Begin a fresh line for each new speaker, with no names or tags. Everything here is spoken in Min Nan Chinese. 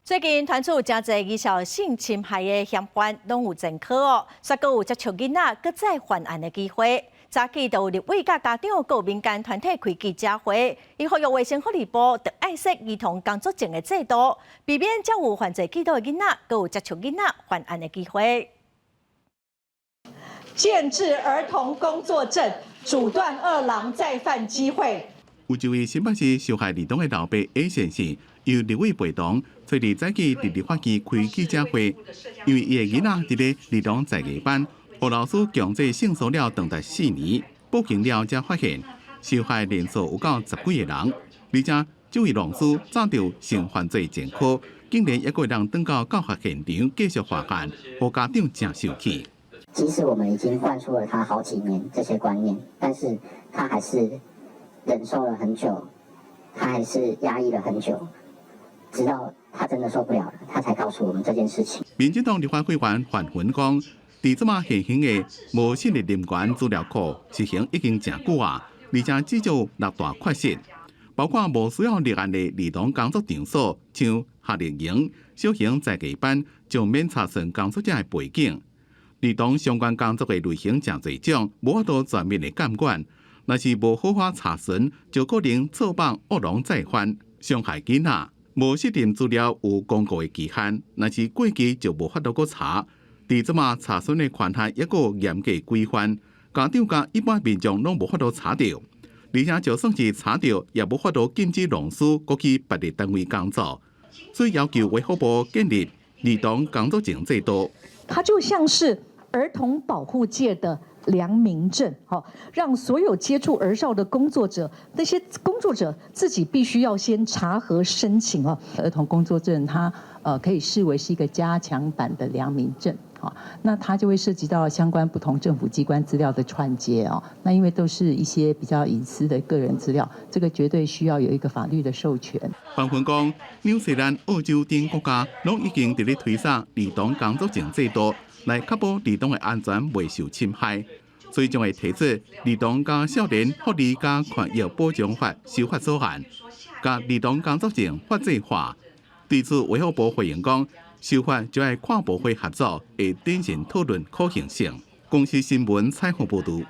最近傳出誠濟兒少性侵害的嫌犯攏有前科哦，煞閣有接觸囡仔，閣再犯案的機會。早起就有立委佮家長、閣有民間團體開記者會，伊呼籲衛生福利部著愛設兒童工作證的制度，避免遮有犯罪記錄的囡仔，閣有接觸囡仔犯案的機會。
建置兒童工作證，阻斷惡狼再犯機會。
有一位新北市受害兒童的老爸 A 先生，由立委陪同，揣日早起佇立法院開記者會，因為伊的囡仔佇咧兒童才藝班，予老師強制性騷擾長達4年，報警了才發現受害人數有夠十幾個人，而且這位老師早就性犯罪前科，竟然猶閣會當轉到教學現場繼續犯案，予家長誠受氣。
即使我們已經灌輸了他好幾年這些觀念，但是他還是忍受了很久，他還是壓抑了很久，直到他真的受不了了，他才告訴我們這件事情。
民進黨立法委員范雲講，佇這馬現行的無信任人員資料庫實行已經誠久啊，而且至少六大缺失，包括無需要立案的兒童工作場所，像夏令營、小型才藝班，就免查詢工作者的背景。兒童相關工作的類型誠濟種，無法度全面的監管。若是無好好查詢，就可能錯放惡狼再犯，傷害囡仔。無信任資料有公告的期限，若是過期就無法度閣查。佇這馬查詢的權限猶閣嚴格規範，家長佮一般民眾攏無法度查著，而且就算是查著，也無法度禁止老師閣去別个單位工作。所以要求衛福部建立兒童工作證制度。
它就像是兒童保護界的良民證，好，讓所有接觸兒少的工作者，那些工作者自己必須要先查核申請哦。
兒童工作證，它可以視為是一個加強版的良民證，好，那它就會涉及到相關不同政府機關資料的串接哦。那因為都是一些比較隱私的個人資料，這個絕對需要有一個法律的授權。
范雲講，紐西蘭、澳洲等國家攏已經佇咧推捒兒童工作證制度，來確保兒童的安全袂受侵害，所以將會提出《兒童佮少年福利佮權益保障法》修法草案，共兒童工作證法制化。對此，衛福部回應講，修法就愛跨部會合作，會謹慎討論可行性。公視新聞採訪報導。